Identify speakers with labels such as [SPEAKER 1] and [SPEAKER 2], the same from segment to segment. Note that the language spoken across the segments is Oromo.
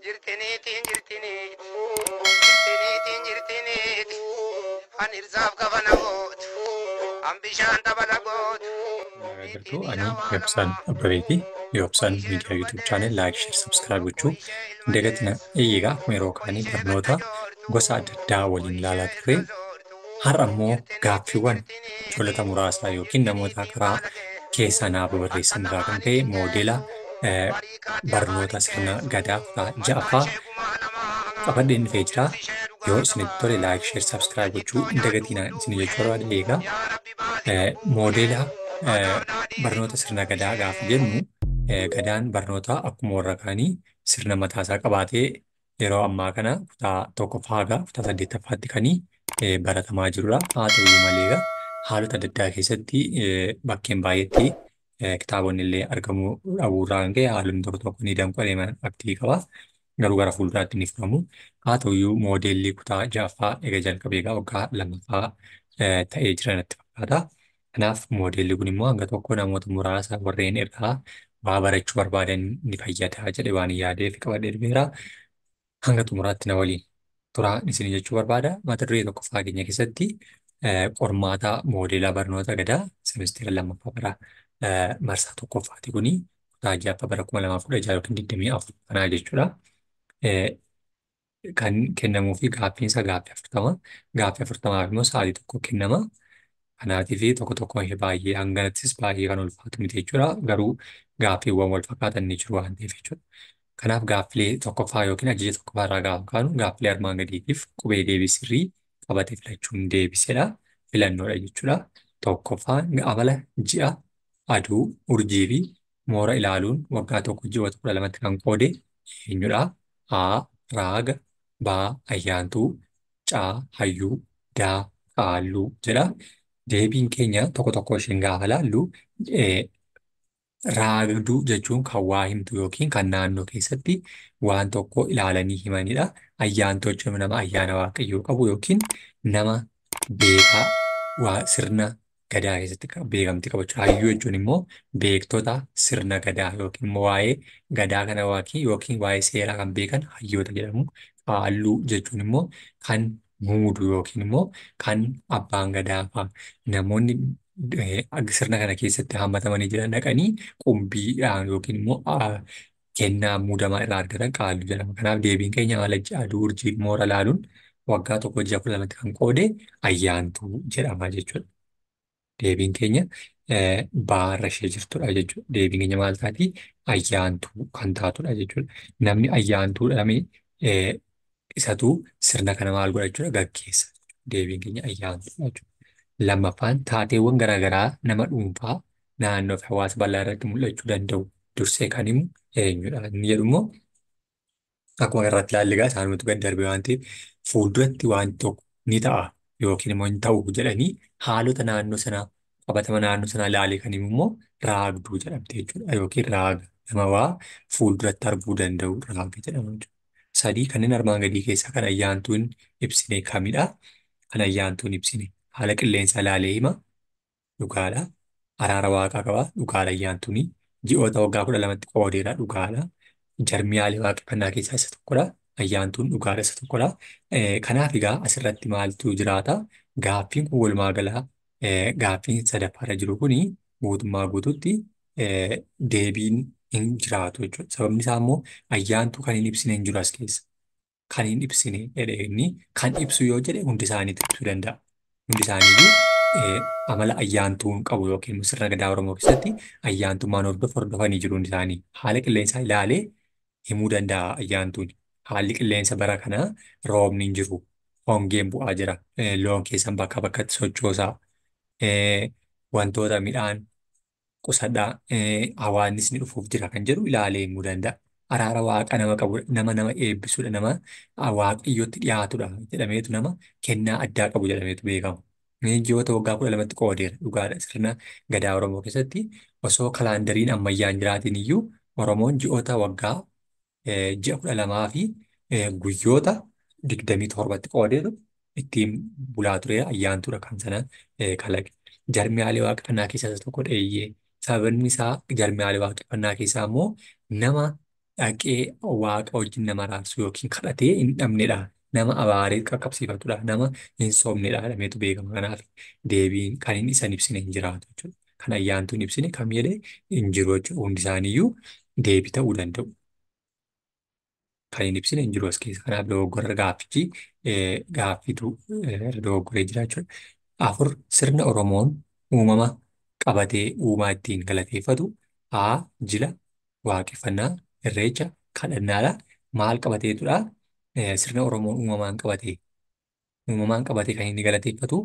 [SPEAKER 1] Jirtiniitiin jirtiniit, jirtiniitiin jirtiniit, an irsaaf kafana gootu, an bishaan dabala gootu.
[SPEAKER 2] Jirtu ani Yoobsaan Abbabeeti. Yoobsaan Miidiyaa YouTube channel like, share, subscribe gochuu hin dagatina. Eeyyee, akkuma yeroo kaanii barnoota gosa adda addaa waliin ilaalaa turre. Har'a immoo gaaffiiwwan ijoollota muraasaa yookiin namoota karaa keessaa naaf barreessan irraa kan ka'e moodela barnoota sirna gadaa kutaa ja'affaa qabadheen dhufee jira. Yoo isinitti tole like, share, subscribe gochuu hin dagatinaa isin jechuu barbaada. Eegaa moodela barnoota sirna gadaa gaafa jennu, gadaan barnoota akkuma warra kaanii sirna mataasaa qabaatee yeroo ammaa kana kutaa tokkoffaa haga kutaa saddeettaffaatti kan baratamaa jirudha. Haa ta'u malee egaa haalota adda addaa keessatti bakkeen baay'eetti kitaabonni illee argamuu dhabuurraa kan ka'e haalonni tokko tokko ni danqu aktii qaba. Garuu gara fuulduraatti ni furamu. Haa ta'uyyuu moodeelli kutaa ja'affaa eega jalqabee egaa waggaa lammaffaa ta'ee jira natti fakkaata. Kanaaf moodeelli kun immoo hanga tokko namoota muraasa warreen irraa waa barachuu barbaadan ni fayyada jedhe waan yaadeef qabadhee dhufeera. Hanga xumuraatti na waliin turaa isin jechuu barbaada. Mata duree tokkoffaa keenya keessatti qormaata moodeelaa barnoota gadaa semisteera lammaffaa bara marsaa tokkoffaati, kuni kutaa ja'affaa bara 2016 yookiin 24 kanaa jechuudha. Kan kennamuu fi gaaffiin isaa gaaffii 40. Gaaffii 40f immoo sa'aatii 1 kennama. Kanaatii fi tokko tokkoon ishee baay'ee hanganattis baay'ee kan ulfaatu miti jechuudha. Garuu gaaffiiwwan wal fakkaatan ni jiru waan ta'eef jechuudha. Kanaaf gaaffilee tokkoffaa yookiin ajaja tokkoffaa irraa gaafa kaanu, gaaffilee armaan gadiitiif qubee deebii sirrii qabate filachuun deebisedha. Filannoodha jechuudha. Tokkoffaan amala ji'a, aduu, urjii fi moora ilaaluun waggaa tokko ji'oota 12tti kan qoode eenyudha? A. Raaga, B. Ayyaantuu, C. Hayyuu, D. Qaalluu jedha. Deebiin keenya tokko tokko isheen gaafa laallu, raagduu jechuun kan waa himtu yookiin kan naannoo keessatti waan tokko ilaalanii himanidha. Ayyaantuu jechuun nama ayyaana waaqayyoo qabu yookiin nama beekaa waa sirna gadaa keessatti beekamtii qabu jechuudha. Hayyuu jechuun immoo beektota sirna gadaa yookiin immoo waa'ee gadaa kana yookiin waa'ee seeraa kan beekan hayyoota jedhamu. Qaalluu jechuun immoo kan muudu yookiin immoo kan abbaan gadaa fa'a namoonni sirna kana keessatti hammatamanii jiran dhaqanii qumbiidhaan yookiin immoo kennaa muudamaa irraa argatan qaalluu jedhama. Kanaaf deebiin keenya haala ji'a, aduu, urjii, moora ilaaluun waggaa tokko ji'a 12tti kan qoode ayyaantuu jedhama jechuudha. Deebiin keenya baarra ishee jirtudha jechuudha. Deebiin keenya maal taati? Ayyaantuu kan taatudha jechuudha. Namni ayyaantuu jedhame isatu sirna kana maal godha jechuudha? Gaggeessa. Deebiin keenya ayyaantuudha jechuudha. Lammaffaan taateewwan garaagaraa nama dhuunfaa, naannoo fi hawaasa bal'aa irratti mul'achuu danda'u dursee kan himu eenyudha? Inni jedhu immoo akkuma irratti ilaalle egaa isaanumatu gad darbe waan ta'eef, fuulduratti waan tokko ni ta'a yookiin immoo hin ta'u jedhanii haalota naannoo sanaa, qabatama naannoo sanaa ilaalee kan himu immoo raagduu jedhamte jechuudha, yookiin raaga, nama waa fuulduratti arguu danda'u raaga jedhama jechuudha. Sadii, kanneen armaan gadii keessaa kan ayyaantuun ibsine kamidha? Kan ayyaantuun ibsine haala qilleensaa ilaalee hima, dhugaadha. Araara waaqaa qaba, dhugaadha ayyaantuuni. Ji'oota waggaa 12tti qoodeera, dhugaadha. Jarmiyaalee waaqeffannaa keessaa isa tokkodha. Ayyaantuun dhugaadha, isa tokkodha. Kanaaf egaa asirratti maaltu jiraata? Gaaffiin kun walumaa galaa gaaffiin sadaffaarra jiru kuni guutummaa guutuutti deebiin hin jiraatu jechuudha. Sababni isaa immoo ayyaantuu kan hin ibsine hin jiru as keessa. Kan hin ibsine jedhee, inni kan ibsu yoo jedhe hundi isaaniitu ibsuu danda'a. Hundi isaaniiyyuu amala ayyaantuun qabu yookiin sirna gadaa Oromoo keessatti ayyaantummaan hordofanii jiru hundi isaanii. Haala qilleensaa ilaalee himuu danda'a ayyaantuun. Haalli qilleensa bara kanaa roobni hin jiru. Hongeen bu'aa jira. Loon keessan bakka bakkatti sochoosaa. Wantoota midhaan qusadhaa. Hawaannisni dhufuuf jira kan jedhu ilaalee himuu danda'a. Araara waaqa nama qabu, nama nama eebbisudha, nama waaqayyotti dhiyaatudha jedhameetu, nama kennaa addaa qabu jedhameetu beekama. Ji'oota waggaa 12tti qoodeera, dhugaadha. Sirna gadaa Oromoo keessatti osoo kalaandariin ammayyaan jiraatin iyyuu Oromoon ji'oota waggaa ji'a 12 fi guyyoota 27tti qoodeetu ittiin bulaa ture. Ayyaantuudha kan sana kalaqe. Jarmiyaalee waaqeffannaa keessaa isa tokko dheeyyee. Sababni isaa jarmiyaalee waaqeffannaa keessaa immoo nama dhaqee waaqa wajjin nama araarsu yookiin kadhatee hin dhabnedha. Nama abaaree qaqqabsiifatudha. Nama hin soomnedha jedhameetu beekama. Kanaaf deebiin kan inni isan ibsine hin jiraatu jechuudha. Kan ayyaantuun ibsine kam jedhee hin jiru jechuudha. Hundi isaaniiyyuu deebii ta'uu danda'u. Kan hin ibsine hin jiru as keessa. Kanaaf dogoggora gaaffichi gaaffitu dogoggoree jira jechuudha. Afur sirna Oromoon uumama qabatee uumaa ittiin galateeffatu A. Jila waaqeffannaa irreecha kadhannaadha. Maal qabateetudha? Sirna Oromoon uumamaan qabatee kan inni galateeffatu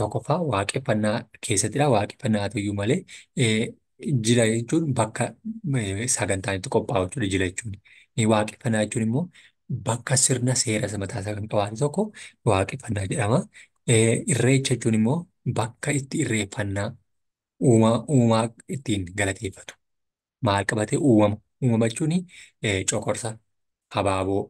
[SPEAKER 2] tokkoffaa waaqeffannaa keessattidha. Waaqeffannaa haa ta'uyyuu malee jila jechuun bakka sagantaan itti qophaa'u jechuudha jila jechuun. Waaqeffannaa jechuun immoo bakka sirna seera mataa isaa kan qabaate tokko waaqeffannaa jedhama. Irreecha jechuun immoo bakka itti irreeffannaa uumaa ittiin galateeffatu. Maal qabatee uumama? Uumama jechuun coqorsa, habaaboo,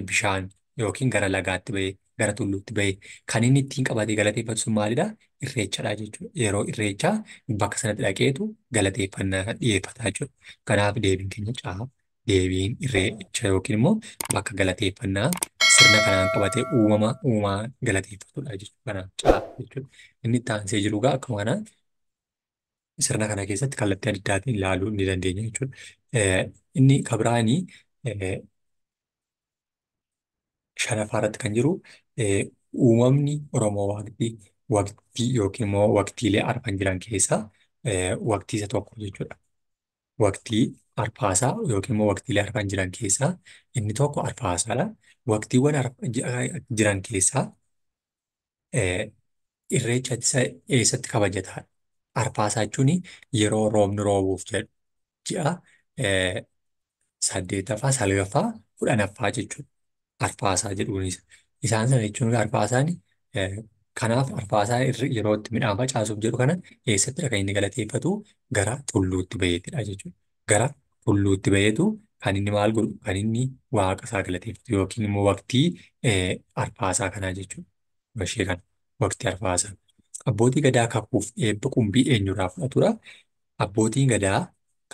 [SPEAKER 2] bishaan yookiin gara lagaatti bahee gara tulluutti bahee kan inni ittiin qabatee galateeffatu sun maalidha? Irreechadha jechuudha. Yeroo irreechaa bakka sanatti dhaqeetu galateeffannaa dhiyeeffata jechuudha. Kanaaf deebiin keenya caa deebiin irreecha yookiin immoo bakka galateeffannaa sirna kanaan qabatee uumama uumaa galateeffatudha jechuudha. Kanaaf caa jechuudha. Inni itti aansee jiru egaa akkuma kanaa sirna kana keessatti kallattii adda addaatiin ilaaluu ni dandeenya jechuudha. Inni kabiraanii shanaffaa irratti kan jiru uumamni Oromoo waqtii yookiin immoo waqtiilee arfan jiran keessaa waqtii isa tokko jechuudha. Waqtii arfaasaa yookiin immoo waqtiilee arfan jiran keessaa inni tokko arfaasaadha. Waqtiiwwan jiran keessaa irreecha eessatti kabajataadha? Arfaasaa jechuun yeroo roobni roobuuf jedhu ji'a saddeettaffaa, salgaffaa, kudhanaffaa jechuudha. Arfaasaa jedhuunis. Isaan sana jechuun arfaasaan kanaaf arfaasaa yeroo itti midhaan facaasuuf jedhu kana eessattidha kan inni galateeffatu gara tulluutti baheetidha jechuudha. Gara tulluutti baheetu kan inni maal godhu kan inni waaqa isaa galateeffatu yookiin immoo waqtii arfaasaa kanaa jechuudha. Bashee kana waqtii arfaasaa. Abbootii gadaa kakuuf eebba qumbii eenyurraa fudhatudha? Abbootiin gadaa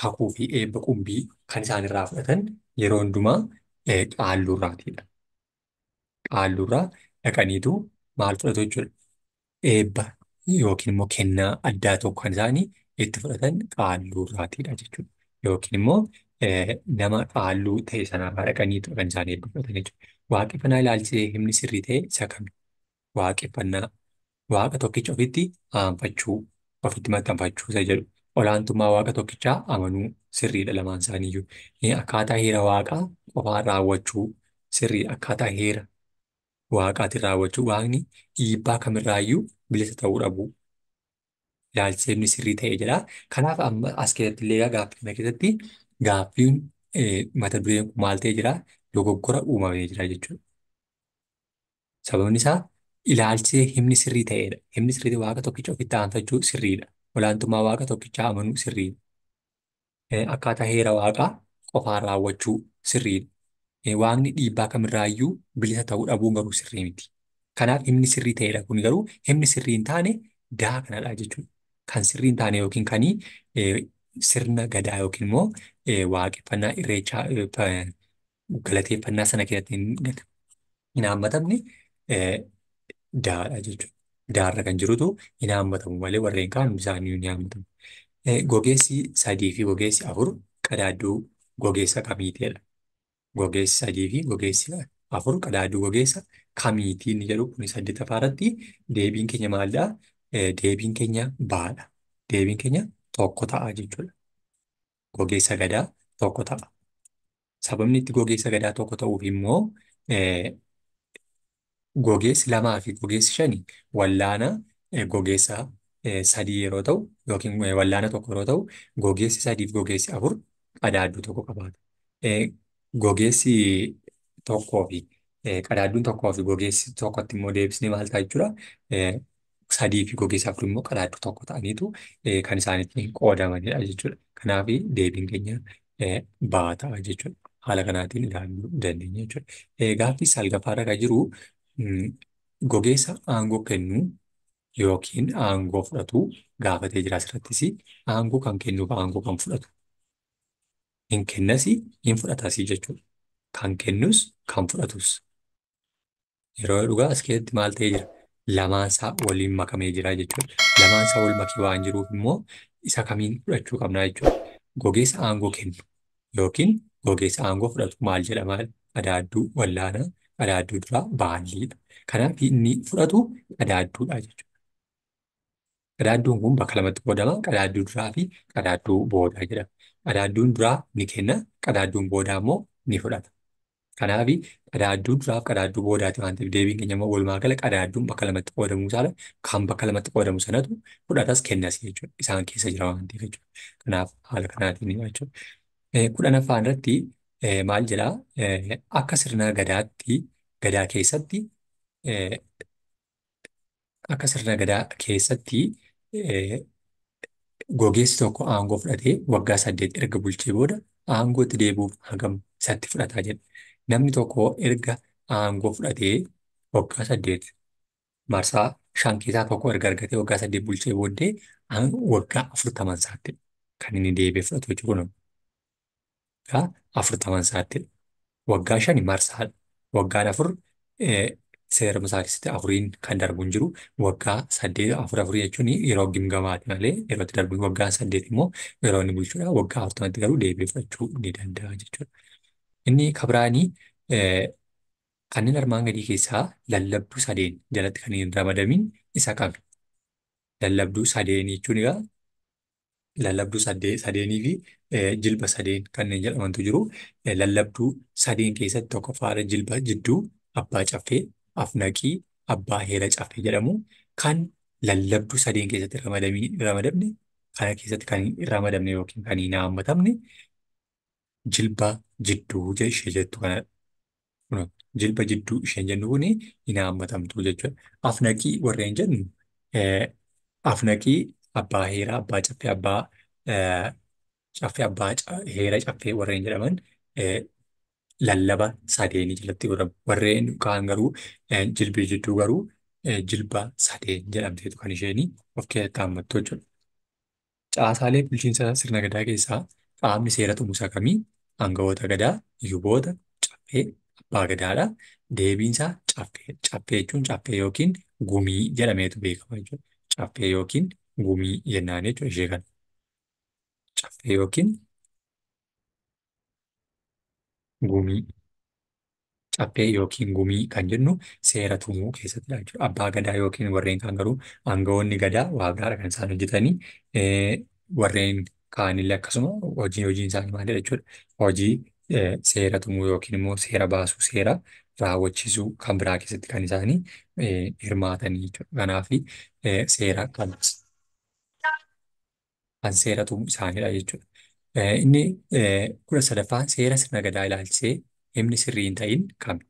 [SPEAKER 2] kakuu fi eebba qumbii kan isaan irraa fudhatan yeroo hundumaa qaalluurraatiidha. Qaalluurraa dhaqaniitu maal fudhatu jechuudha? Eebba yookiin immoo kennaa addaa tokko kan isaanii itti fudhatan qaalluurraatiidha jechuudha. Yookiin immoo nama qaalluu ta'e sanarraa dhaqaniitu kan isaan eebba fudhatan jechuudha. Waaqeffannaa ilaalchisee himni sirrii ta'e isa kami? Waaqeffannaa waaqa tokkicha ofitti aanfachuu, ofitti maxxanfachuu isa jedhu. Olaantummaa waaqa tokkichaa amanuu sirriidha lamaan isaaniiyyuu. Akkaataa heera waaqaa qofaa raawwachuu sirriidha. Akkaataa heera waaqaatiin raawwachuu waaqni dhiibbaa kamirraayyuu bilisa ta'uu dhabuu. Ilaalchisee himni sirrii ta'e jedha. Kanaaf amma as keessatti illee gaaffii kana keessatti gaaffiin mata dureen kun maal ta'ee jira? Dogoggora uumamee jira jechuudha. Sababni isaa ilaalchisee himni sirrii ta'edha. Himni sirrii ta'e waaqa tokkicha ofitti aanfachuu sirriidha. Olaantummaa waaqa tokkichaa amanuu sirriidha. Akkaataa heera waaqaa qofaan raawwachuu sirriidha. Waaqni dhiibbaa kamirraayyuu bilisa ta'uu dhabuun garuu sirrii miti. Kanaaf himni sirrii ta'edha kun garuu himni sirrii hin taane daa kanadha jechuudha. Kan sirrii hin taane yookiin kan sirna gadaa yookiin immoo waaqeffannaa irreechaa galateeffannaa sana keessatti hin haammatamne daadha jechuudha. Daarra kan jirutu hin haammatamu malee warreen kaan isaanii ni haammatamu. Gogeessi sadii fi gogeessi afur qadaadduu gogeessa kamiitiidha? Gogeessi sadii fi gogeessi afur qadaadduu gogeessa kamiitii inni jedhu kun saddeettaffaa irratti deebiin keenya maalidha? Deebiin keenya baadha. Deebiin keenya tokko ta'a jechuudha. Gogeessa gadaa tokko ta'a. Sababni itti gogeessa gadaa tokko ta'uuf immoo gogeessi lamaa fi gogeessi shani wallaana gogeessa sadii yeroo ta'u yookiin wallaana tokko yeroo ta'u gogeessi sadii fi gogeessi afur qadaadduu tokko qabaata. Gogeessi tokkoo fi qadaadduun tokkoo fi gogeessi tokkotti immoo deebisnee maal ta'a jechuudha? Sadii fi gogeessi afur immoo qadaadduu tokko ta'aniitu kan isaan ittiin qoodamanidha jechuudha. Kanaaf deebiin keenya baa ta'a jechuudha. Haala kanaatiin ilaaluu dandeenya jechuudha. Gaaffii salgaffaarra kan jiru gogeessa aangoo kennuu yookiin aangoo fudhatu gaafatee jira asirrattis aangoo kan kennuuf aangoo kan fudhatu. Hin kennas hin fudhatas jechuudha. Kan kennus kan fudhatus. Yeroo dhugaa as keessatti maal ta'ee jira? Lamaansaa waliin makamee jira jechuudha. Lamaansaa wal makee waan jiruuf immoo isa kamiin fudhachuu qabnaa jechuudha. Gogeessa aangoo kennu yookiin gogeessa aangoo fudhatu maal jedhama? Qadaadduu wallaanaa, qadaadduu duraa baalliidha. Kanaaf inni fudhatu qadaadduudha jechuudha. Qadaadduun kun bakka lamatti qoodama. Qadaadduu duraa fi qadaadduu boodaa jedhama. Qadaadduun duraa ni kenna, qadaadduun boodaa immoo ni fudhata. Kanaaf qadaadduu duraaf qadaadduu boodaati waan ta'eef deebiin keenya immoo walumaa gala qadaadduun bakka lamatti qoodamuu isaadha. Kan bakka lamatti qoodamu sanatu fudhatas kennas jechuudha. Isaan keessa jira waan ta'eef jechuudha. Kanaaf haala kanaatiin jechuudha. 10ffaan irratti maal jedhaa? Akka sirna gadaatti gadaa keessatti akka sirna gadaa keessatti gogeessi tokko aangoo fudhatee waggaa 8 erga bulchee booda aangootti deebi'uuf hagam isatti fudhataa jedha. Namni tokko erga aangoo fudhatee waggaa 8 marsaa 5 keessaa tokko erga argatee waggaa 8 bulchee booddee waggaa 40 isaatti kan inni deebi'ee fudhatu jechuudha. Waggaa 40 isaatti. Waggaa 5 marsaadha. Waggaan 4 seera isaa keessatti 4 kan darbu hin jiru. Waggaa 8 4 4 jechuun yeroo gimgamaati malee yeroo itti darbu waggaa 8 immoo yeroo inni bulchuudha. Waggaa 40tti garuu deebi'ee fudhachuu ni danda'a jechuudha. Inni kabiraanii kanneen armaan gadii keessaa lallabduu sadeen jalatti kan hin ramadamin isa kami? Lallabduu sadeen jechuun egaa lallabduu sadeenii fi jilba sadeen kanneen jedhamantu jiru. Lallabduu sadeen keessatti tokkoffaadha jilba jidduu abbaa caffee, afnaqii, abbaa heera caffee jedhamu kan lallabduu sadeen keessatti ramadamne kana keessatti kan hin ramadamne yookiin kan hin haammatamne jilba jidduu ishee jettu kanadha. Jilba jidduu isheen jennu kuni hin haammatamtu jechuudha. Afnaqii warreen jennu afnaqii abbaa heeraa, abbaa caffee, abbaa caffee, abbaa heera caffee warreen jedhaman lallaba sadeenii jalatti godhamu. Warreen kaan garuu jilbii jidduu garuu jilba sadeen jedhamteetu kan isheen of keessatti haammattu jechuudha. Caasaalee bulchiinsa sirna gadaa keessaa qaamni seera tumu isa kamii? Aangawoota gadaa, yuboota, caffee, abbaa gadaadha. Deebiin isaa caffee. Caffee jechuun caffee yookiin gumii jedhameetu beekama jechuudha. Caffee yookiin gumii jennaan jechuudha ishee kana. Caffee yookiin gumii. Caffee yookiin gumii kan jennu seera tumuu keessattidha jechuudha. Abbaa gadaa yookiin warreen kaan garuu aangawoonni gadaa waa biraadha kan isaan hojjetanii. Warreen kaanillee akkasuma hojiin isaanii maalidha jechuudha. Hojii seera tumuu yookiin immoo seera baasuu, seera raawwachiisuu kan biraa keessatti kan isaanii hirmaatanii jechuudha. Kanaaf seera kan seera tumu isaaniidha jechuudha. Inni 13ffaan seera sirna gadaa ilaalchisee himni sirrii hin ta'in kami?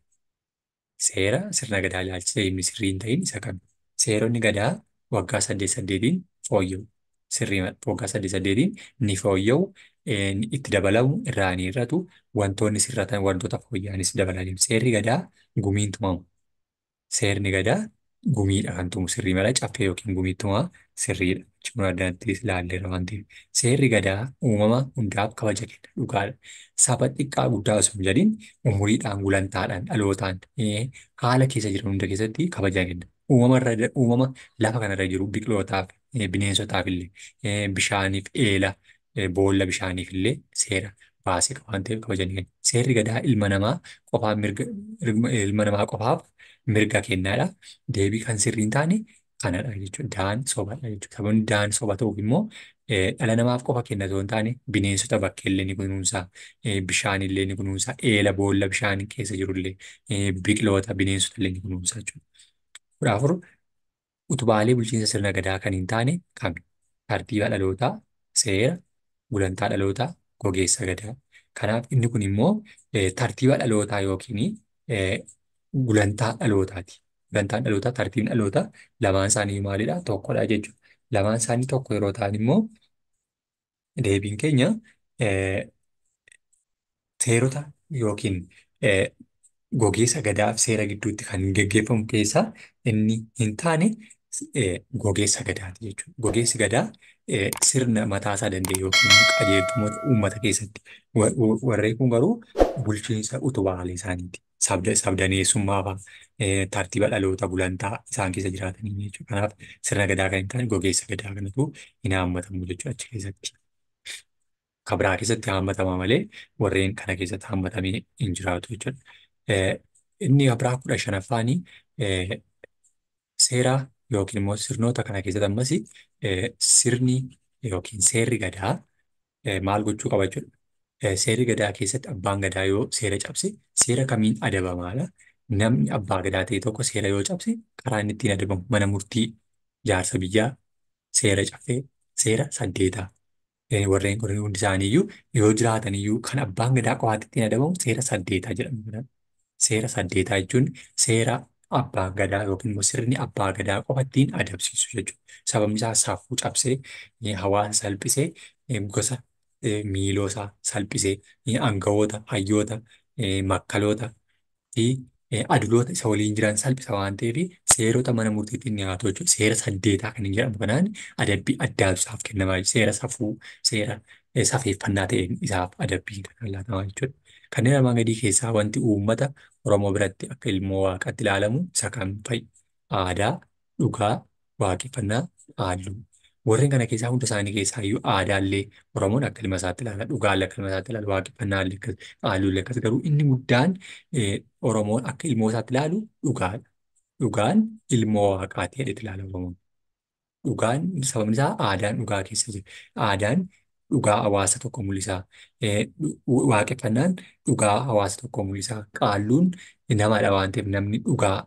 [SPEAKER 2] Seera sirna gadaa ilaalchisee himni sirrii hin ta'in isa kami? Seeronni gadaa waggaa 8 8 fooyya'u. Sirrii waggaa 8 8 ni fooyya'u, itti dabalamu, irraa ni hir'atu, wantoonni sirratan wantoota fooyya'anis dabalaniif. Seerri gadaa gumiin tumamu. Seerni gadaa gumiidha kan tumu sirrii mala caffee yookiin gumii tumaa sirriidha. Jechuun addanatti ilaalleerra waan ta'eef. Seerri gadaa uumama hundaaf kabaja kenna dhugaadha. Saba xiqqaa guddaa osoo hin jedhin umuriidhaan, gulantaadhaan, dhalootaan haala keessa jiran hunda keessatti kabaja kenna. Uumama lafa kanarra jiru biqilootaaf, bineensotaaf illee, bishaaniif, eela, boolla bishaaniif illee seera baasee qaba waan ta'eef kabaja ni kenna. Seerri gadaa ilma namaa qofaaf mirga ilma namaa qofaaf mirga kennaadha. Deebii kan sirrii hin taane kanadha jechuudha. Daan sobadha jechuudha. Sababni daan soba ta'uuf immoo dhala namaaf qofa kenna osoo hin taane bineensota bakkeellee ni kunuunsa, bishaanillee ni kunuunsa, eela boolla bishaan keessa jirullee, biqiloota bineensota illee ni kunuunsa jechuudha. 14 utubaalee bulchiinsa sirna gadaa kan hin taane kami? Tartiiba dhalootaa, seera, gulantaa dhalootaa, gogeessa gadaa. Kanaaf inni kun immoo tartiiba dhalootaa yookiin gulantaa dhalootaati. Gulantaan dhalootaa, tartiibni dhalootaa lamaan isaanii maalidha? Tokkodha jechuudha. Lamaan isaanii tokko yeroo ta'an immoo deebiin keenya seerota yookiin gogeessa gadaaf seera gidduutti kan geggeeffamu keessaa inni hin taane gogeessa gadaati jechuudha. Gogeessi gadaa sirna mataasaa danda'e yookiin immoo qajeelfamoota uummata keessatti. Warreen kun garuu bulchiinsa utubaalee isaaniiti. Sabdaneessummaa fa'aa tartiiba dhaloota gulantaa isaan keessa jiraatanii jechuudha. Kanaaf sirna gadaa kan hin taane gogeessa gadaa kanatu hin haammatamu jechuudha achi keessatti. Kan biraa keessatti haammatamaa malee warreen kana keessatti haammatamee hin jiraatu jechuudha. Inni biraa 15ffaanii seera yookiin immoo sirnoota kana keessatti ammas sirni yookiin seerri gadaa maal gochuu qaba jechuudha. Seerri gadaa keessatti abbaan gadaa yoo seera cabse seera kamiin adabamaadha. Namni abbaa gadaa ta'e tokko seera yoo cabse karaa inni ittiin adabamu mana murtii jaarsa biyyaa seera caffee seera saddeetaa. Warreen kun hundi isaaniiyyuu yoo jiraataniyyuu kan abbaan gadaa qofaatti ittiin adabamu seera saddeetaa jedhamu. Seera saddeetaa jechuun seera abbaan gadaa yookiin immoo sirni abbaa gadaa qofa ittiin adabsiisu jechuudha. Sababni isaa safuu cabsee, hawaasa salphisee, gosa miiloosaa salphisee, aangawoota, hayyoota, makkaloota fi aduloota isa waliin jiran salphisa waan ta'eef seerota mana murtiitiin dhiyaatu jechuudha. Seera saddeetaa kan hin jedhamu kanaan adabbii addaatu isaaf kennamaa jechuudha. Seera safuu, seera safeeffannaa ta'een isaaf adabbiin kan laatamaa jechuudha. Kanneen armaan gadii keessaa wanti uummata Oromoo biratti akka ilmoo waaqaatti ilaalamu isa kam fa'i? Aadaa, dhugaa, waaqeffannaa, qaalluu. Warreen kana keessaa hunda isaanii keessaa iyyuu aadaallee Oromoon akka ilma isaatti ilaala, dhugaallee akka ilma isaatti ilaala, waaqeffannaallee akkas, qaalluullee akkas. Garuu inni guddaan Oromoon akka ilmoo isaatti ilaalu dhugaadha. Dhugaan ilmoo waaqaati jedheeti ilaala Oromoon. Dhugaan sababni isaa aadaan dhugaa keessa jira. Aadaan dhugaa hawaasa tokko mul'isa. Waaqeffannaan dhugaa hawaasa tokko mul'isa. Qaalluun namadha waan ta'eef namni dhugaa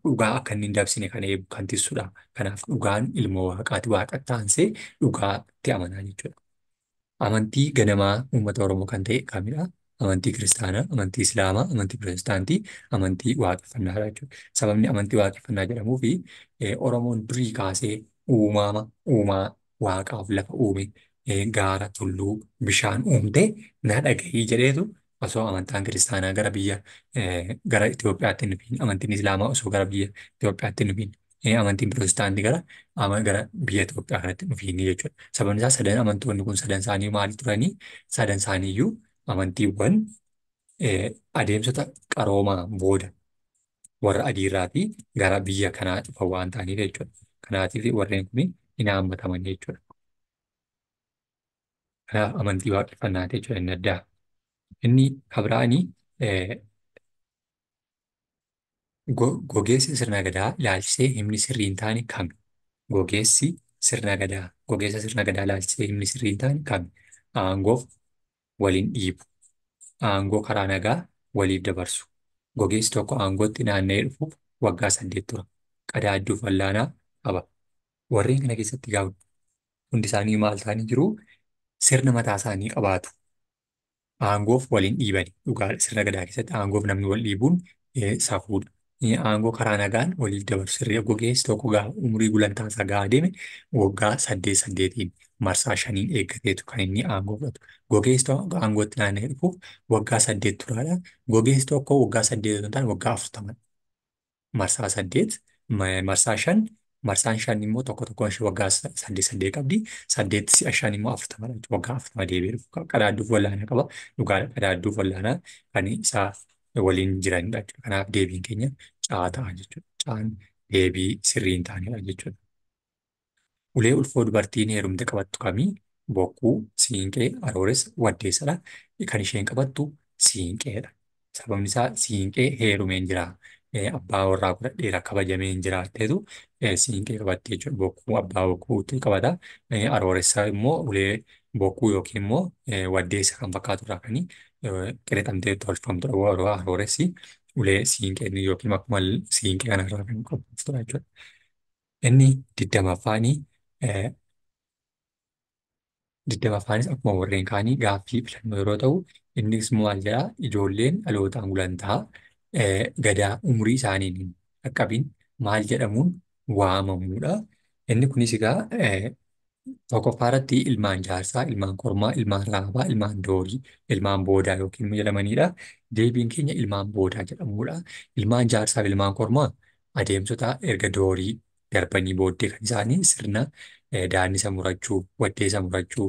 [SPEAKER 2] dhugaa akka inni hin dabsine kan eegu kan tiksudha. Kanaaf dhugaan ilmoo waaqaati. Waaqatti aansee dhugaatti amanaa jechuudha. Amantii ganamaa uummata Oromoo kan ta'e kamidha? Amantii kiristaanaa, amantii islaamaa, amantii pirootestaantii, amantii waaqeffannaadha jechuudha. Sababni amantii waaqeffannaa jedhamuu fi Oromoon durii kaasee uumama uumaa waaqaaf lafa uume gaara tulluu bishaan uumte na dhagahii jedheetu osoo amantaan kiristaanaa gara biyya gara Itoophiyaatti hin dhufiin amantiin islaamaa osoo gara biyya Itoophiyaatti hin dhufiin amantiin pirootestaantii gara gara biyya Itoophiyaa kanatti hin dhufiin jechuudha. Sababni isaa sadan amantoonni kun sadan isaanii maal turanii? Sadan isaaniiyyuu amantiiwwan adeemsota qaroomaa booda warra adiirraa fi gara biyya kanaa dhufan waan ta'aniif jechuudha. Kanaatiif warreen kun hin haammataman jechuudha. Kanaaf amantii waaqeffannaati jechuudha inni addaa. Inni kabiraanii gogeessi sirna gadaa ilaalchisee himni sirrii hin taane kami? Gogeessi sirna gadaa gogeessa sirna gadaa ilaalchisee himni sirrii hin taane kami? Aangoof waliin dhiibu. Aangoo karaa nagaa waliif dabarsu. Gogeessi tokko aangootti naanna'ee dhufuuf waggaa 8 tura. Qadaadduuf wallaanaa qaba. Warreen kana keessatti gaafa hundi isaanii maal ta'anii jiru? Sirna mataa isaanii qabaatu. Aangoof waliin dhiibani. Dhugaadha. Sirna gadaa keessatti aangoof namni wal dhiibuun safuudha. Aangoo karaa nagaan waliif dabarsu. Sirri gogeessi tokko gaafa umurii gulantaa isaa gahaa deeme waggaa 8 8 marsaa 5 eeggateetu kan inni aangoo fudhatu. Gogeessi tokko aangootti naanna'ee dhufuuf waggaa 8 turaadha. Gogeessi tokko waggaa 8 otoo hin taane waggaa 40. Marsaa 8, marsaa 5, marsaan 5 immoo tokko tokkoon ishee waggaa 8 8 qabdi. 8 si'a 5 immoo 40 jechuudha. Waggaa 40 deebi'ee dhufu. Qadaadduuf wallaanaa qaba. Dhugaadha. Qadaadduuf wallaanaa kan isaa waliin jiranidha jechuudha. Kanaaf deebiin keenya caa ta'a jechuudha. Caan deebii sirrii hin taanedha jechuudha. Ulee ulfoo dubartiin heerumte qabattu kamii? Bokkuu, siinqee, arooressa, waddeessadha. Kan isheen qabattu siinqeedha. Sababni isaa siinqee heerumeen jira. Abbaa warraa godhadheera kabajameen jira ta'etu siinqee qabatti jechuudha. Bokkuu abbaa bokkuutti qabata. Arooressa immoo ulee bokkuu yookiin immoo waddeessa kan fakkaatu irraa kan qirixamtee tolfamtudha. Arooressi ulee siinqee yookiin akkuma siinqee kanarraa kan qopheessudha jechuudha. Inni 20ffaanii 20ffaanis akkuma warreen kaanii gaaffii filannoo yeroo ta'u innis maal jedhaa ijoolleen dhalootaan gulantaa gadaa umurii isaaniin hin qaqqabin maal jedhamuun waamamuudha. Inni kunis egaa tokkoffaa irratti ilmaan jaarsaa, ilmaan kormaa, ilmaan raabaa, ilmaan doorii, ilmaan boodaa yookiin jedhamanidha. Deebiin keenya ilmaan boodaa jedhamuudha. Ilmaan jaarsaa fi ilmaan kormaa adeemsota erga doorii darbanii booddee kan isaanii sirna Daannisa murachuu, waddeessa murachuu,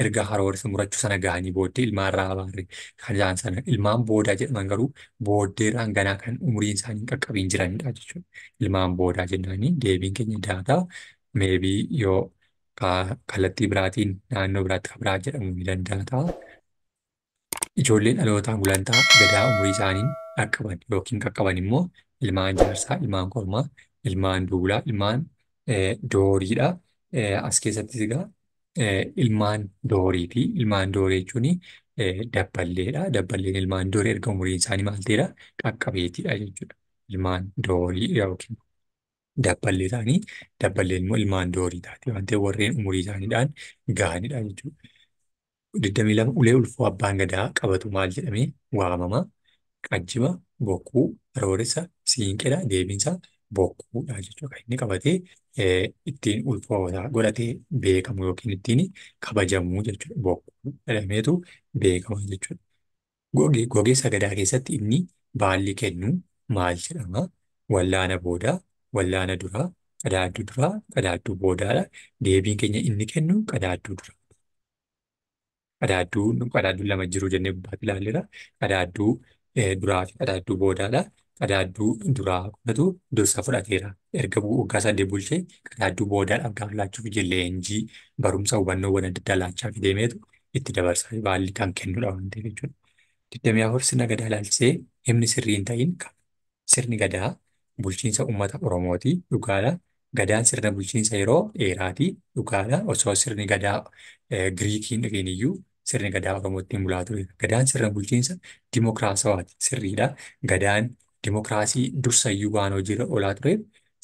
[SPEAKER 2] erga haroorsa murachuu sana gahanii booddee ilmaan raabaarre kan isaan sana ilmaan boodaa jedhaman garuu booddeerraan ganaa kan umuriin isaanii hin qaqqabiin jiranidha jechuudha. Ilmaan boodaa jennaanii deebiin keenya daataa meebii yoo kallattii biraatiin naannoo biraatti kan biraa jedhamuu ni danda'a ta'a. Ijoolleen dhalootaan gulantaa gadaa umurii isaaniin dhaqqaban yookiin qaqqaban immoo ilmaan jaarsaa, ilmaan kormaa, ilmaan duulaa, ilmaan dooriidha. As keessattis egaa ilmaan dooriiti. Ilmaan doorii jechuun dabballeedha. Dabballeen ilmaan doorii erga umuriin isaanii maal ta'eedha? Qaqqabeetiidha jechuudha. Ilmaan doorii yookiin dabballee ta'anii dabballeen immoo ilmaan doorii taati waan ta'eef warreen umurii isaaniidhaan gahanidha jechuudha. 22 ulee ulfoo abbaan gadaa qabatu maal jedhamee waamama? Qajjiba, bokkuu, harooressa, siinqeedha. Deebiinsaa bokkuudha jechuudha. Kan inni qabatee ittiin ulfoo godhatee beekamu yookiin ittiin kabajamu jechuudha. Bokkuu jedhameetu beekama jechuudha. Gogeessa gadaa keessatti inni baalli kennu maal jedhama? Wallaana boodaa, wallaana duraa, qadaadduu duraa, qadaadduu boodaadha. Deebiin keenya inni kennu qadaadduu dura. Qadaadduu lama jiru jennee gubbaatti ilaalleera. Qadaadduu duraa fi qadaadduu boodaadha. Qadaadduu duraa qofatu dursa fudhateera. Erga waggaa 8 bulchee qadaadduu boodaadhaaf gaafa laachuuf leenjii barumsa hubannoowwan adda addaa laachaa fi deemeetu itti dabarsa baalli kan kennudha waan ta'eef jechuudha. 24 sirna gadaa ilaalchisee himni sirrii hin ta'in sirni gadaa bulchiinsa uummata Oromooti dhugaadha. Gadaan sirna bulchiinsa yeroo dheeraati dhugaadha. Osoo sirni gadaa Giriikiin dhufeen iyyuu sirni gadaa Oromootti hin bulaa ture. Gadaan sirna bulchiinsa dimokiraasawaati sirriidha. Gadaan dimokiraasii dursayyuu waan hojiirra oolaa tureef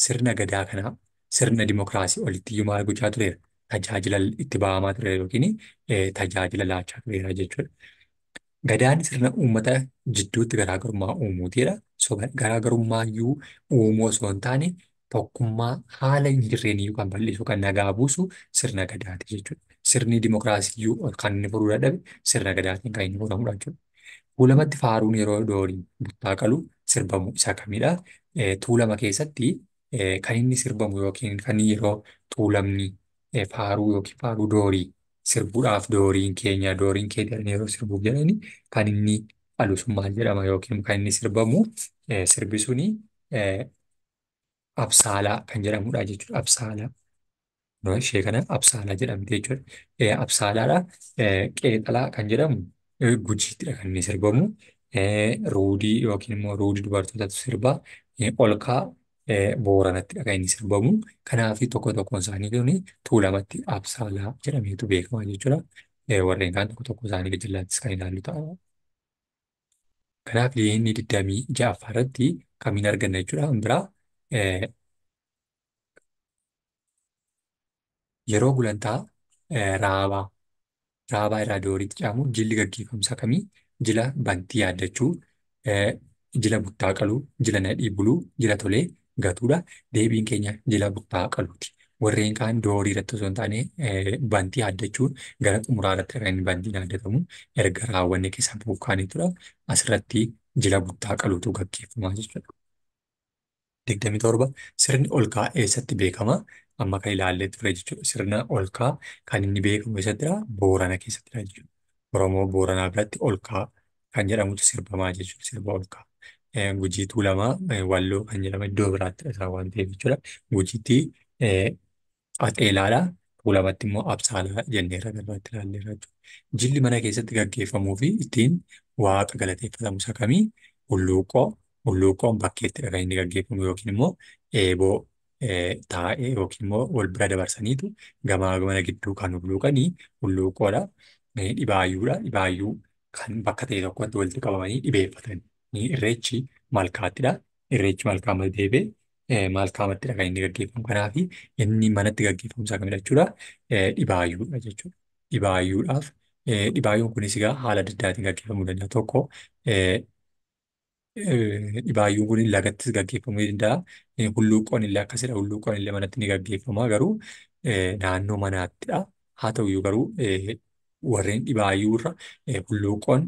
[SPEAKER 2] sirna gadaa kana sirna dimokiraasii olitti iyyuu maal gochaa tureera? Tajaajila itti ba'amaa tureera yookiin tajaajila laachaa tureera jechuudha. Gadaan sirna uummata jidduutti garaagarummaa uumuutidha. Garaagarummaa iyyuu uumuu osoo hin taane tokkummaa haala hin jirreen iyyuu kan bal'isu kan nagaa buusu sirna gadaati jechuudha. Sirni dimokiraasii iyyuu kan inni furuu dadhabe sirna gadaatiin kan inni furamudha jechuudha. Tuulamatti faaruun yeroo dooriin buttaa qalu sirbamu isa kamidha? Tuulama keessatti kan inni sirbamu yookiin kan yeroo tuulamni faaruu yookiin faaruu doorii sirbuudhaaf dooriin keenya dooriin kee jedhanii yeroo sirbuuf jedhani kan inni qalu sun maal jedhama yookiin kan inni sirbamu sirbi suni absaalaa kan jedhamudha jechuudha. Absaalaa. Ishee kana absaalaa jedhamti jechuudha. Absaalaadha. Qeexalaa kan jedhamu Gujiittidha kan inni sirbamu. Ruudii yookiin immoo ruudii dubartootatu sirba. Olkaa Booranattidha kan inni sirbamu. Kanaaf tokko tokkoon isaanii kun Tuulamatti absaalaa jedhameetu beekama jechuudha. Warreen kaan tokko tokko isaanii gajallaattis kan ilaallu ta'a. Kanaaf inni 26ffaa irratti kamiin arganna jechuudha. Biraa yeroo gulantaa raabaa irraa dooriitti caamu jilli gaggeeffamsa kamii? Jila bantii yaaddachuu, jila buttaa qaluu, jila nadhii buluu, jila tolee gatuudha. Deebiin keenya jila buttaa qaluuti. Warreen kaan doorii irratti osoo hin taane bantii yaaddachuun gara xumuraa irratti kan inni bantiin yaaddatamu erga raawwanne keessaa buukaaniitudha. Asirratti jila buttaa qaluutu gaggeeffamaa jechuudha. 27 sirni olkaa eessatti beekama? Amma kan ilaallee ture jechuudha. Sirna olkaa kan inni beekamu eessattidha? Boorana keessattidha jechuudha. Oromoo Booranaa biratti olkaa kan jedhamutu sirbamaa jechuudha. Sirba olkaa. Gujii Tuulamaa Walloo kan jedhamu iddoo biraattidha isaan waan ta'eef jechuudha. Gujiitti Qaxeelaadha. Tuulamatti immoo Absaalaa jenneerra irratti ilaalleerra jechuudha. Jilli mana keessatti gaggeeffamuu fi ittiin waaqa galateeffatamu isa kamii? Hulluuqoo. Hulluuqoon bakkeettidha kan inni gaggeeffamu yookiin immoo eeboo taa'ee yookiin immoo wal bira dabarsaniitu gamaa gamana gidduu kan hulluuqanii hulluuqoodha. Dhibaayyuudha. Dhibaayyuu kan bakka ta'e tokkotti walitti qabamanii dhibeeffatan. Irreechi malkaattidha. Irreechi malkaamatti deebi'ee malkaamattidha kan inni gaggeeffamu. Kanaaf inni manatti gaggeeffamu isaa kamidha jechuudha? Dhibaayyuudha jechuudha. Dhibaayyuudhaaf dhibaayyuun kunis egaa haala adda addaatiin gaggeeffamuu danda'a. Tokko dhibaayyuun kun lagattis gaggeeffamuu ni danda'a. Hulluuqoon illee akkasidha. Hulluuqoon illee manatti ni gaggeeffama garuu naannoo manaattidha. Haa ta'uyyuu garuu warreen dhibaayyuu irra hulluuqoon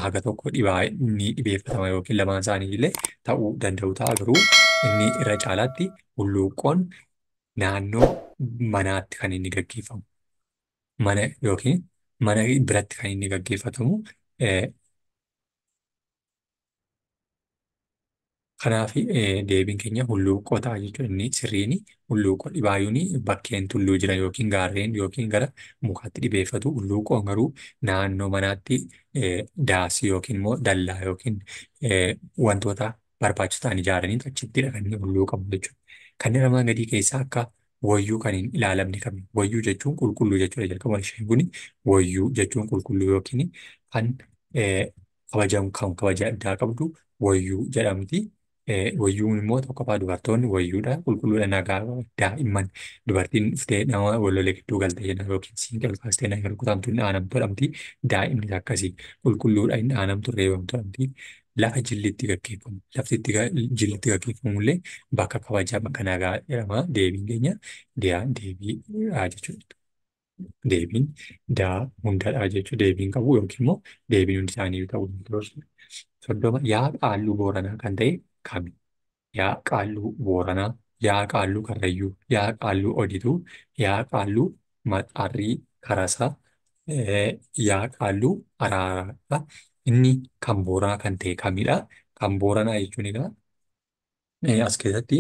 [SPEAKER 2] haga tokko ni dhibeeffatama yookiin lamaan isaanii illee ta'uu danda'u ta'a garuu inni irra caalaatti hulluuqoon Naannoo manaatti kan inni gaggeeffamu. Mana yookiin mana biratti kan inni gaggeeffatamu. Kanaaf deebiin keenya hulluuqqoo ta'a jechuudha. Inni sirriin hulluuqqoo dhibaayyuun bakkeen tulluu jira yookiin gaarreen yookiin gara mukaatti dhibeeffatu. Hulluuqqoon garuu naannoo manaatti daasii yookiin immoo dallaa yookiin wantoota barbaachisoo ta'an ijaaranii achittidha kan inni hulluuqamu jechuudha. Kanneen armaan gadii keessaa akka wayyuu kan hin ilaalamne kami? Wayyuu jechuun qulqulluu jechuudha. Jalqaba isheen kun wayyuu jechuun qulqulluu yookiin kan kabajamu kan kabaja addaa qabdu wayyuu jedhamti. Wayyuun immoo tokkoffaa dubartoonni wayyuudha qulqulluudha nagaa daa'imman dubartiin dhuftee nama wal lolee gidduu galtee jenna yookiin siinqee ol kaastee nama rukutamtu hin aanamtu jedhamti. Daa'imnis akkasii qulqulluudha hin aanamtu reebamtu jedhamti. Lafa jilli itti gaggeeffamu lafti itti jilli itti gaggeeffamu illee bakka kabajaa bakka nagaa jedhama. Deebiin keenya deebii jechuudha. Deebiin daa hundadha jechuudha. Deebiin qabu yookiin immoo deebiin hundi isaanii ta'uu danda'u. 30 yaa qaalluu Booranaa kan ta'e kami? Yaa qaalluu Booranaa, yaa qaalluu Karrayyuu, yaa qaalluu Odituu, yaa qaalluu Maxxarrii Karasaa, yaa qaalluu Araaraadha. Inni kan Booranaa kan ta'e kamidha? Kan Booranaa jechuun egaa as keessatti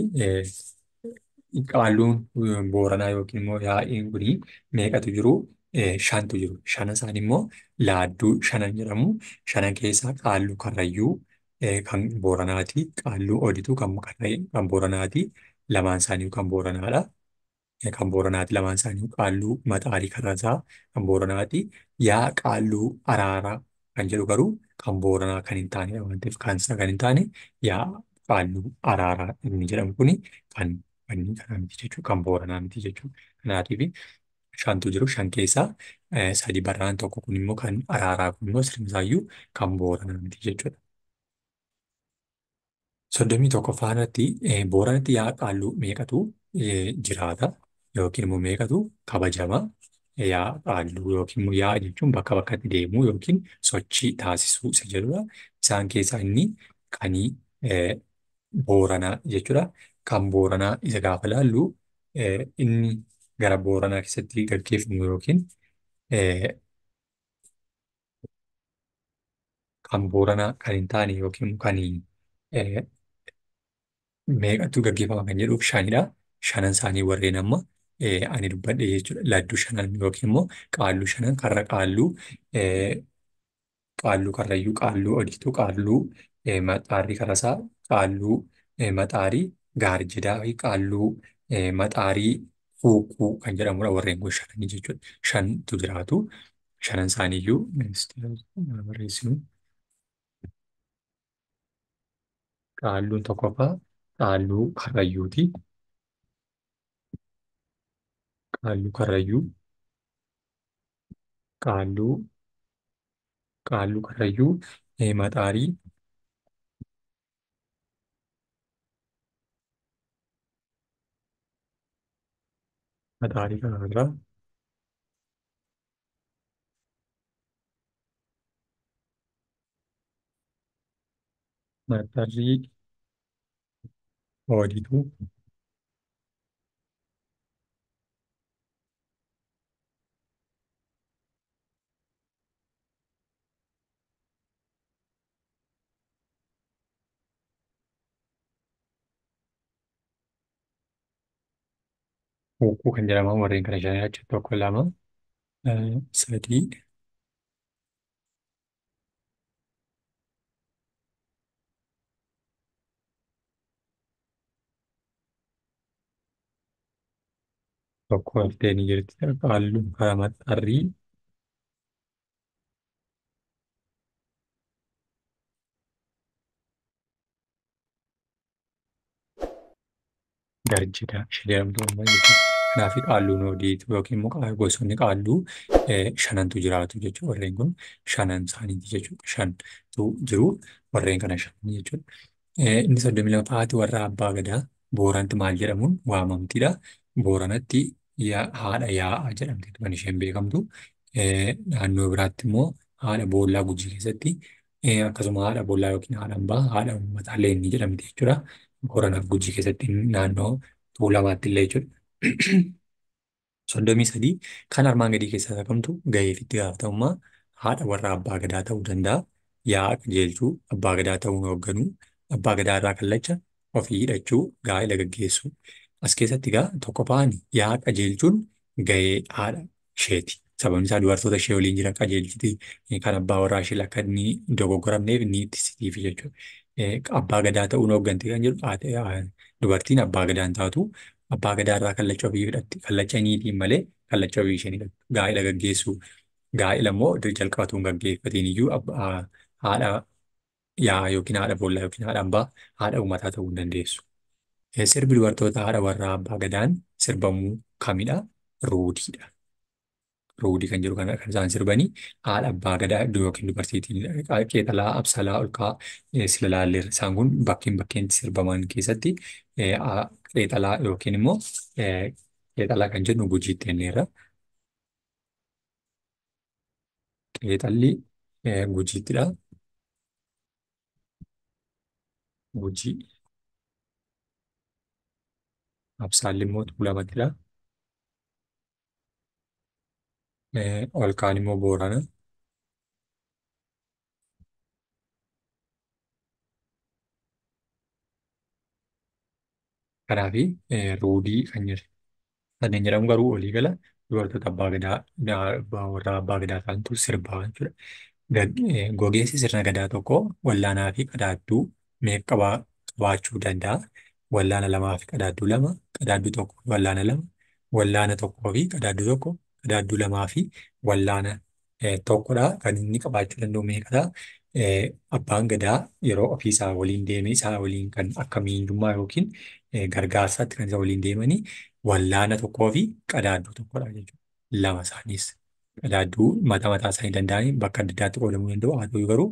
[SPEAKER 2] qaalluun Booranaa yookiin immoo yaa'iin kuni meeqatu jiru? Shantu jiru. Shanan isaanii immoo laadduu shanan jedhamu. Shanan keessaa qaalluu Karrayyuu kan Booranaati. Qaalluu Odituu kan Booranaati. Lamaan isaanii kan Booranaadha. Kan Booranaati lamaan isaanii qaalluu Maxaarii Karasaa kan Booranaati. Yaa qaalluu Araaraa kan jedhu garuu kan Booranaa kan hin taanedha waan ta'eef kan isaa kan hin taane yaa qaalluu Araaraa inni jedhamu kuni kan wanni kanaa miti jechuudha. Kan Booranaa miti jechuudha. Kanaatiif shantu jiru. Shan keessaa sadi barraan tokko kun immoo kan Araaraa kun immoo sirnisaayyuu kan Booranaa miti jechuudha. 31ffaa irratti Booranatti yaa qaalluu meeqatu jiraata yookiin immoo meeqatu kabajama? Yaa qaalluu yookiin immoo yaa jechuun bakka bakkatti deemuu yookiin sochii taasisuu isa jedhudha. Isaan keessaa inni kanii Booranaa jechuudha. Kan Booranaa isa gaafa laallu inni gara Booranaa keessatti gaggeeffamu yookiin kan Booranaa kan hin taane yookiin kan meeqatu gaggeeffama kan jedhuuf shanidha. Shanan isaanii warreen amma ani dubbadhe jechuudha. Ladduu shanan yookiin immoo qaalluu shanan karra qaalluu qaalluu Karrayyuu, qaalluu Odituu, qaalluu Maxaarii Karasaa, qaalluu Maxaarii Gaarjidaa fi qaalluu Maxaarii Huuquu kan jedhamudha warreen kun shananii jechuudha. Shantu jiraatu. Shanan isaaniiyyuu barreessinu. Qaalluun tokkoffaa qaalluu Karrayyuuti. Qaalluu Karrayyuu, qaalluu qaalluu Karrayyuu, Maxaarii Maxaarii kanarraa Maxxarrii Odituu, Huuquu kan jedhaman warreen kana shanidha jechuudha. Tokko lama sadii tokko haftee ni jirti. Qaalluu karaa Maxxarrii Garjidaa ishee jedhamtu amma jechuudha. Kanaaf qaalluun Odiitu yookiin immoo gosoonni qaalluu shanantu jiraatu jechuudha. Warreen kun shanan isaaniiti jechuudha. Shantu jiru warreen kana shanan jechuudha. Inni 32ffaatti warra abbaa gadaa Booranti maal jedhamuun waamamtidha. Booranatti haadha yaa'aa jedhamti kan isheen beekamtu. Naannoo biraatti immoo haadha boollaa Gujii keessatti akkasuma haadha boollaa yookiin haadha hambaa haadha uummataa leenni jedhamti jechuudha. Booranaaf Gujii keessatti naannoo Tuulamaatti illee jechuudha. 33 kan armaan gadii keessaa kamtu gahee fi itti gaafatamummaa haadha warra abbaa gadaa ta'uu danda'a. Yaa'a qajeelchuu, abbaa gadaa ta'uun hoogganuu, abbaa gadaa irraa kallacha ofii hidhachuu, gaa'ela gaggeessuu. As keessatti egaa tokkoffaan yaa'a qajeelchuun gahee haadha isheeti. Sababni isaa dubartoota ishee waliin jiran qajeelchiti kan abbaa warraa ishee akka inni hin dogoggoramneef ni ittisitiif jechuudha. Abbaa gadaa ta'uun hoogganti kan jedhu dubartiin abbaa gadaa hin taatu. Abbaa gadaa irraa kallacha ofii hidhatti. Kallacha niitiin malee kallacha ofii isheen hidhattu. Gaa'ela gaggeessuu. Gaa'ela immoo jalqabatu hin gaggeeffatiin iyyuu haadha yaa'a yookiin haadha boollaa yookiin haadha hambaa haadha uummataa ta'uu hin dandeessu. Sirbi dubartoota haadha warraa abbaa gadaan sirbamuu kamidha? Ruudiidha. Ruudii kan jedhu kan isaan sirbanii haadha abbaa gadaa yookiin dubartiitiin Qeexalaa, Absalaa, Olkaa, Silalaalleerra. Isaan kun bakkeen sirbaman keessatti Qeexalaa yookiin immoo Qeexalaa kan jennu Gujiitti jenneerra. Qeexalli Gujiittidha. Gujii. Absaalli immoo Tuulamattidha. Olkaan immoo Boorana. Kanaafi ruudii kan jedhu. Kanneen jedhamu garuu olii gala dubartoota abbaa gadaa warra abbaa gadaa ta'antu sirbaa jechuudha. Gogeessi sirna gadaa tokko wallaanaa fi qadaadduu meeqa qabaachuu danda'a? Wallaana lamaa fi qadaadduu lama, qadaadduu tokko fi wallaana lama, wallaana tokkoo fi qadaadduu tokko, qadaadduu lamaa fi wallaana tokkodha. Kan inni qabaachuu danda'u meeqadha? Abbaan gadaa yeroo ofii isaa waliin deemee isaa waliin kan akka miinjummaa yookiin gargaarsaatti kan isa waliin deemanii wallaana tokkoo fi qadaadduu tokkodha jechuudha. Lama isaaniis qadaadduu mataa mataa isaanii danda'anii bakka adda addaatti qoodamuu danda'u. Haa ta'u garuu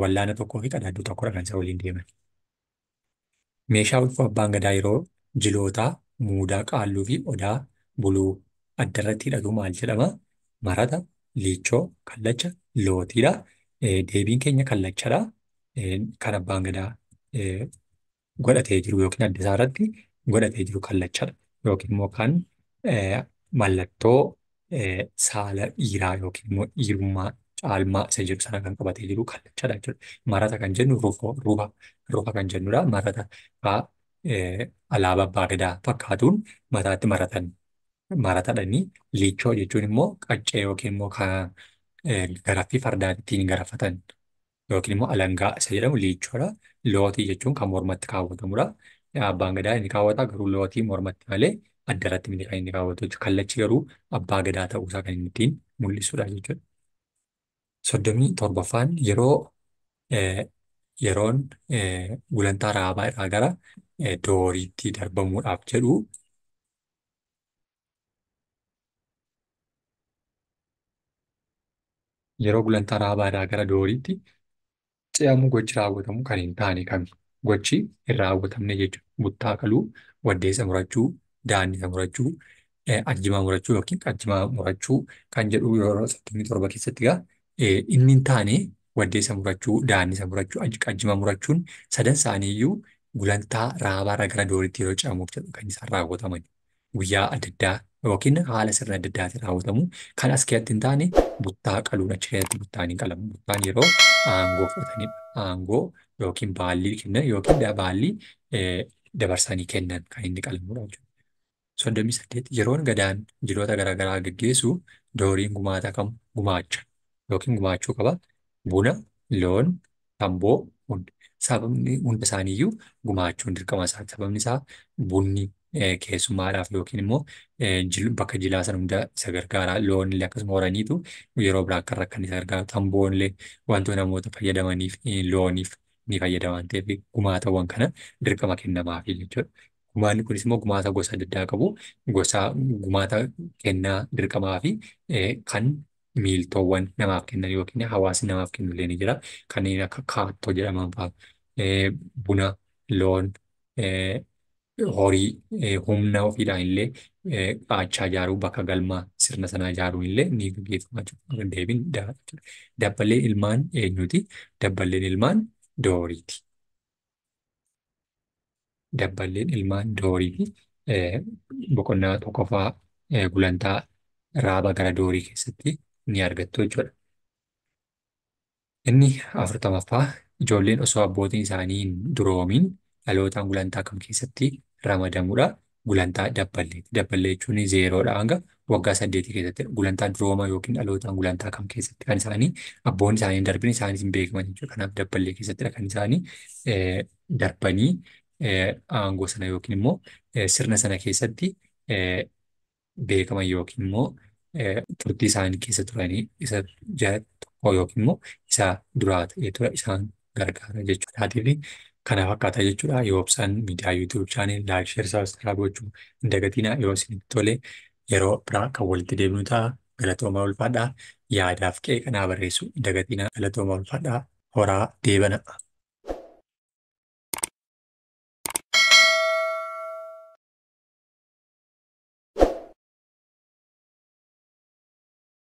[SPEAKER 2] wallaana tokkoo fi qadaadduu tokkodha kan isa waliin deeman. Meeshaa ulfoo abbaan gadaa yeroo jilootaa, muudaa, qaalluu fi odaa buluu addarratti hidhatu maal jedhama? Marata, liichoo, kallacha, lootiidha. Deebiin keenya kallachadha. Kan abbaan gadaa godhatee jiru yookiin adda isaa irratti godhatee jiru kallachadha. Yookiin immoo kan mallattoo saala dhiiraa yookiin immoo dhiirummaa caalmaa isa jiru sana kan qabatee jiru kallachadha jechuudha. Marata kan jennu rufa kan jennudha. Marata alaabaa abbaa gadaa fakkaatuun mataatti maratan maratadhani. Liichoo jechuun immoo qaccee yookiin immoo garaffii fardaa ittiin garaffatan yookiin immoo alangaa isa jedhamu liichoodha. Lootii jechuun kan mormatti kaawwatamudha. Abbaan gadaa inni kaawwata garuu lootii mormatti malee addarratti miti kan inni kaawwatu jechuudha. Kallachi garuu abbaa gadaa ta'uusaa kan inni ittiin mul'isudha jechuudha. 37ffaan yeroon gulantaa raabaa irraa gara dooriitti darbamuudhaaf jedhu yeroo gulantaa raabaa irraa gara dooriitti ce'amu gochi raawwatamu kan hin taane kami? Gochi hin raawwatamne jechuudha. Buttaa qaluu, waddeessa murachuu, daannisa murachuu, ajjimaa murachuu yookiin qajjimaa murachuu kan jedhu yeroo 37 keessatti egaa inni hin taane waddeessa murachuu, daannisa murachuu, qajjimaa murachuun sadan isaanii iyyuu gulantaa raabaa irraa gara dooriitti yeroo ce'amuuf jedhu kan isaan raawwataman. Guyyaa adda addaa yookiin haala sirna adda addaatiin raawwatamu. Kan as keessatti hin taane buttaa qaluun achi keessatti buttaan hin qalamu. Buttaan yeroo aangoo fudhatanidha. Aangoo yookiin baallii kennan yookiin baallii dabarsanii kennan kan inni qalamudha jechuudha. 38 yeroon gadaan jiloota garaagaraa gaggeessu dooriin gumaata kam gumaacha yookiin gumaachuu qaba. Buna, loon, tamboo, hunda. Sababni hunda isaaniiyyuu gumaachuun dirqama isaati. Sababni isaa bunni keessummaadhaaf yookiin immoo bakka jilaa sana hunda isa gargaara. Loon illee akkasuma horaniitu yeroo biraa akka rakkan isa gargaaru. Tamboon illee wantoota namoota fayyadamaniif looniif ni fayyada waan ta'eef gumaatawwan kana dirqama kennamaafi jechuudha. Gumaanni kunis immoo gumaata gosa adda addaa qabu. Gosa gumaata kennaa dirqamaa fi kan miiltoowwan namaaf kennan yookiin hawaasni namaaf kennu illee ni jira. Kanneen akka kaattoo jedhaman fa'a. Buna, loon, horii humna ofiidhaan illee qaachaa ijaaruu bakka galmaa sirna sanaa ijaaruun illee ni gaggeeffama jechuudha. Deebiin jechuudha. Dabballeen ilmaan eenyuti? Dabballeen ilmaan Dooriiti. Dabballeen ilmaan Dooriiti. Boqonnaa tokkoffaa gulantaa raaba gara doorii keessatti ni argattu jechuudha. Inni 40ffaa ijoolleen osoo abbootiin isaanii hin duroomin dhalootaan gulantaa kam keessatti ramadamuudha? Gulantaa dabballeeti. Dabballee jechuun 0dha hanga waggaa 8 keessatti. Gulantaa durooma yookiin dhalootaan gulantaa kam keessatti kan isaanii abboonni isaanii hin darbin isaanis hin beekaman jechuudha. Kanaaf dabballee keessattidha kan isaanii darbanii aangoo sana yookiin immoo sirna sana keessatti beekaman yookiin immoo turtii isaanii keessa turanii isa jala tokko yookiin immoo isa duraa ta'ee ture isaan gargaara jechuudha. Taatiif kana fakkaata jechuudha. Yoobsaan miidiyaa YouTube channel like, share, subscribe gochuu hin dagatinaa. Yoo isinitti tole yeroo biraa kan walitti deebinu ta'a. Galatoomaa ulfaadhaa. Yaadaaf qeeqa naa barreessuu hin dagatinaa. Galatoomaa ulfaadhaa. Horaa deebana.